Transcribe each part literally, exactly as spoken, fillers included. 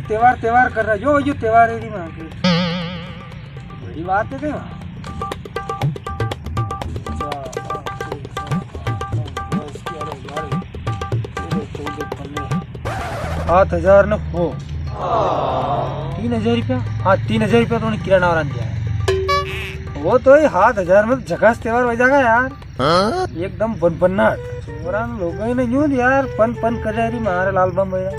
त्योहार, त्योहार कर रहा, यो, यो त्योहार है री माँ के। बड़ी बात है क्या? सात हजार ने हो। तीन हजार रुपया? हाँ, तीन हजार रुपया तो उन्हें किराना वाला ने दिया है। वो तो ये सात हजार में तो झकास त्योहार हो जाएगा यार। हाँ? एकदम बन-, बन्नाट। छोरा ने लोगों ने यूं यार पन पन कर रही मारे लाल बम भैया।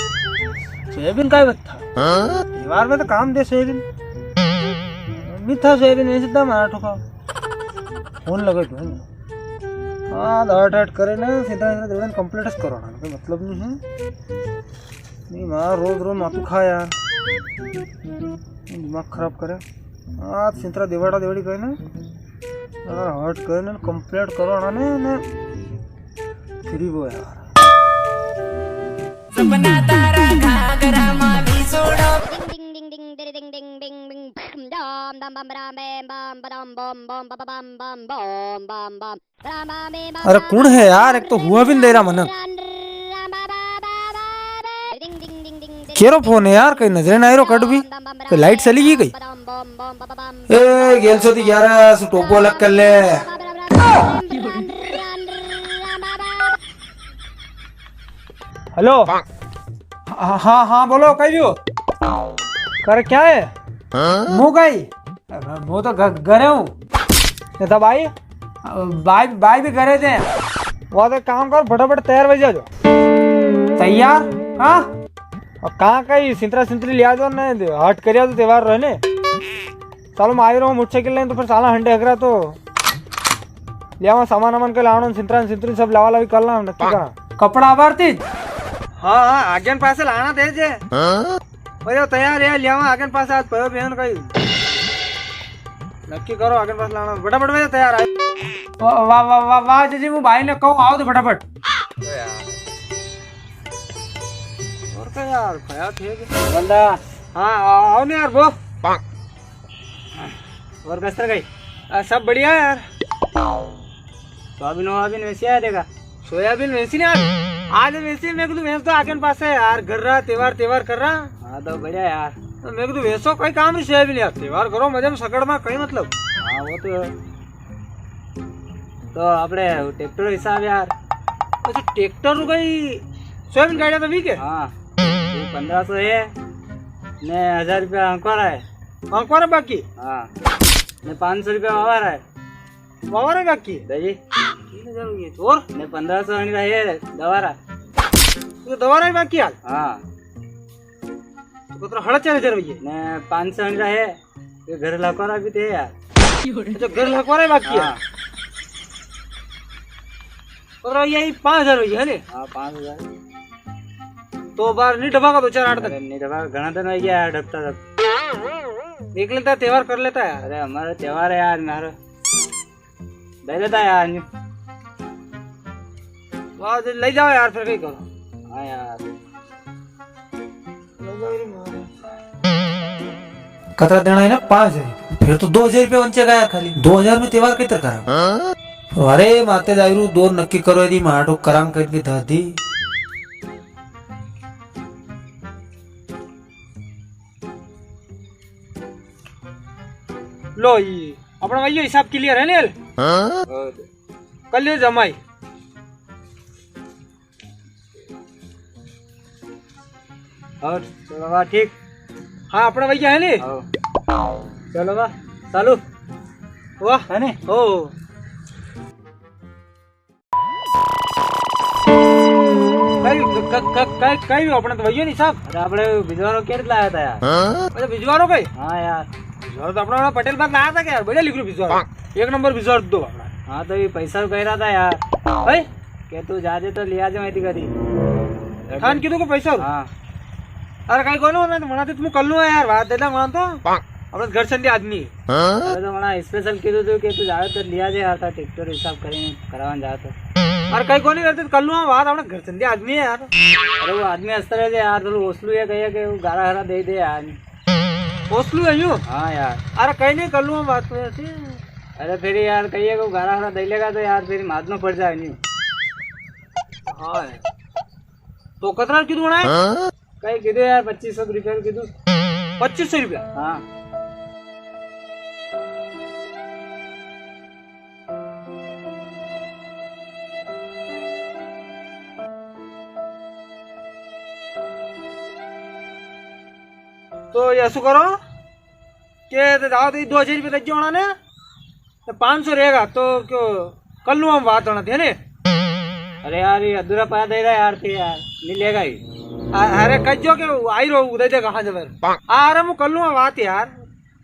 सोयाबीन का बत्था। हाँ? त्योहार में तो काम दे सोयाबीन। मीठा सोयाबीन में सीधा मारा ठोका। फोन लगे तो है ना। हाँ, तो हट हट करे ना, सीधा सीधा देवड़ा ने complete करो ना, कोई मतलब नहीं है। नहीं, मारा रोज रोज माथू खा यार। दिमाग खराब करे। आज सिंतरा देवाड़ा देवाड़ी कहे ना। हाँ, हट कहे ना, complete करो ना, ने, ने। फ्री वो यार। सपना तारा घाघरा मां भी सोड़ो। अरे कुण है यार, एक तो हुआ भी नहीं दे रहा मनक। केरो फोन है यार, कहीं नजरे ना आयो कट भी। कोई लाइट चली गई कहीं? ए, गेल सो दी ग्यारह सौ टोपो अलग कर ले। हेलो। हाँ, हाँ, हाँ, बोलो, कई हो? कर क्या है? मु कई? मु तो घ-, घरे हूँ। ये तो भाई, भाई, भाई भी घरे थे। वो तो काम कर, फटाफट तैयार हो जाओ। तैयार? हाँ? और कहाँ कई सिंतरा सिंतरी लिया दो ने, हट करिया तो त्योहार रहने। चलो, मैं आई रहा हूँ मोटरसाइकिल लेने, तो फिर साला हंडे हकरा तो ले आवा, सामान वामान के लाणो, सिंतरा सिंतरी सब लावा लावी कर ला, नक्की करा। कपड़ा आबार थी? हाँ, हाँ, आगे पासे लाना दे जे। हाँ? अरे तैयार है, ले आवा आगे पासे, आज पयो बहन कई। नक्की करो, आगे पासे लाना, फटाफट में तैयार आए। वाह, वाह, वाह, वाह, वाह, जी, जी, वो भाई ने कहो, आओ तो फटाफट। और क्या यार, भया थे कि बंदा। हाँ, आओ, आओ ना यार, वो। और कस्तर गई? आ, सब बढ़िया है यार। सोयाबीन वोयाबीन वैसे आया देखा? सोयाबीन वैसी नहीं आज, आज वैसे मैं तो वैसे तो आगे पास है यार, घर रहा, त्योहार, त्योहार कर रहा। हाँ, तो बढ़िया यार। तो मैं तो वैसो कोई काम नहीं, सोयाबीन यार, त्योहार करो मजा में, सकड़ में कई मतलब। हाँ, वो तो है। तो आपणे ट्रैक्टर हिसाब यार। अच्छा, ट्रैक्टर रो कई सोयाबीन काटा तो भी के? हाँ, ये पन्द्रह सौ है, ने हजार रुपया अंकुर है। अंकुर है बाकी? हाँ, ने पाँच सौ रुपया वावर है। वावर है बाकी? दाजी। तीन हजार हो गए। और? ने पन्द्रह सौ आनी है दवारा। तो दवारा ही बाकी हाल? हाँ। तो कतरा, साढ़े चार हजार भैया? ने पाँच सौ आनी है। ये घर लकवारा भी थे यार। अच्छा, घर लकवारा ही बाकी है? हाँ। और ये पाँच हजार भैया है ने? हाँ, पाँच हजार। तो बार नहीं ढबागा दो चार आठ तक? अरे, नहीं ढबागा, घणा दिन हो गया यार ढबता तक। देख लेता है, त्योहार कर लेता है यार। अरे, हमारा त्योहार है यार, मारो। दे देता यार, न्यू। वाह, ले जाओ यार, फिर कई करो। हाँ यार। ले जाओ रे मारो। कतरा देना है ना? पाँच हजार। फिर तो दो हजार रुपया बन गया यार खाली। दो हजार में त्योहार कितर करा? अरे माते दायरू दो नक्की करो यदि माटो करांग करके दादी। लो, ये अपना भाई हिसाब क्लियर है ने? हाँ? कर लियो जमाई। और चलो बा, ठीक। हाँ, अपना भैया है ने? हाँ। चलो बा, चालू। वाह। है ने? ओ। कई, क-, क-, कई, कई भी अपने तो भैया नहीं साहब। अरे, अपने बिजवारो केड़े लाया था यार? अच्छा, बिजवारो कई? हाँ यार। बिजवारो तो अपना, अपना पटेल बात लाया था क्या यार? बढ़िया लिख रहे बिजवारो। एक नंबर बिजवारो दो अपना। हाँ, तो ये पैसा भी कह रहा था यार। भाई? के तू जाजे तो लिया जा मैं करी। थान किदो को पैसा? हाँ। अरे, कई कोनी होना तो मना ते तुम कर लो यार, बात दे दे मना तो। अपने घर संधी आदमी। अरे तो मना special कीधु तू के तू जावे तो लिया जे यार, था ट्रैक्टर हिसाब करें, करावन जावे तो। अरे कई कोनी करते तो कर लूँ बात, अपना घर संधी आदमी है यार। अरे वो आदमी हंसता रहे यार, तो ओसलू ये कहिए कि वो गारा हरा दे दे यार। ओसलू है यूं? हाँ यार। अरे कई नहीं, कर लूँ बात तो ऐसे। अरे फिर यार कहिए कि वो गारा हरा दे लेगा तो यार फिर मादनो पड़ जाए नहीं। हाँ यार। तो कतरा किदु बनाए? कई कीधो यार, पच्चीस सौ रुपया कीधो। पच्चीस सौ रुपया? हाँ। तो ये ऐसो करो के तो जाओ, तो ये दो हजार रुपया दे दो ने, तो पाँच सौ रेगा, तो क्यों कर लूँ हम बात होना थे ने। अरे यार, ये अधूरा पया दे रहा यार, थे यार, नी लेगा ही। अ-, अरे कह जो के आई रो, दे देगा, हाँ जबर। आ, अरे मैं कर लूँगा बात यार,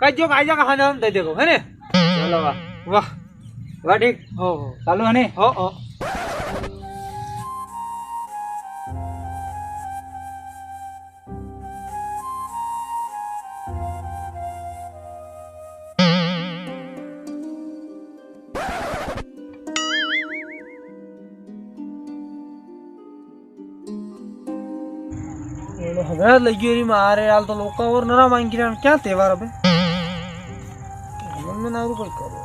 कह जो के आई जागा, हाँ जबर दे देगा, है ने। चलो वाह। वाह। वाह, ठीक। हो, हो। चलो, है ने? हो, हो। हगरा लगी रही मारे यार, तो लोका और नरा मांग किरान क्या तेवार अबे? मन में ना रू कोई करे।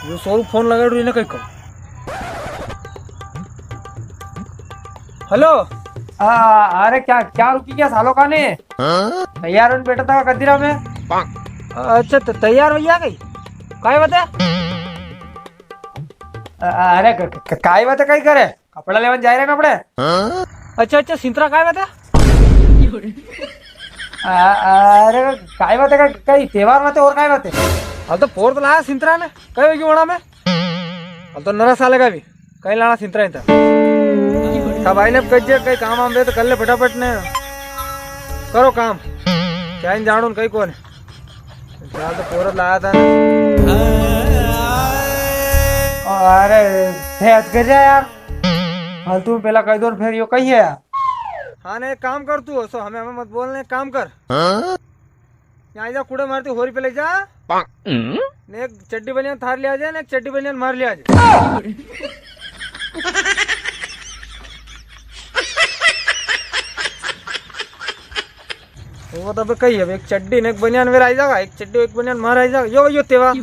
यो सोरू फोन लगा रही ना कई कर। हेलो। आ, अरे क्या, क्या रुकी क्या सालो का ने? हाँ? तैयार होने बैठा था कदीरा में। अच्छा, तो तैयार भैया गई? काय बता? अ-, अरे क-, क-, काय बता, कई करे? कपड़ा लेवन जाए रहे ना अपने। हाँ? अच्छा, अच्छा, सिंतरा काय बता? अ-, अरे काय बता, कई तेवार बता और काय बता? हाल तो पोर तो लाया सिंतरा ने, कई होगी वणा में? हाल तो नरा साल का भी। कई लाना सिंतरा ही था। था भाई ने कहिए, कई काम आम दे तो कर ले फटाफट ने। करो काम। क्या इन जाणू कई कोने। क्या तो पोरत लाया था ना। अरे, थे हद कर जा यार। फालतू में पहला कह दो, फिर यो कही है यार। हाँ, ने एक काम कर तू, सो हमें, हमें मत बोलने, एक काम कर। हाँ? यहाँ जा, कूड़े मारती होरी पे ले जा। ने एक चड्डी बनियान थार लिया जाए, ने एक चड्डी बनियान मार लिया जाए। वो तो अबे कही है, एक चड्डी ने एक बनियान मेरा आई जागा, एक चड्डी एक बनियान मार आई जागा। यो, यो तेवा।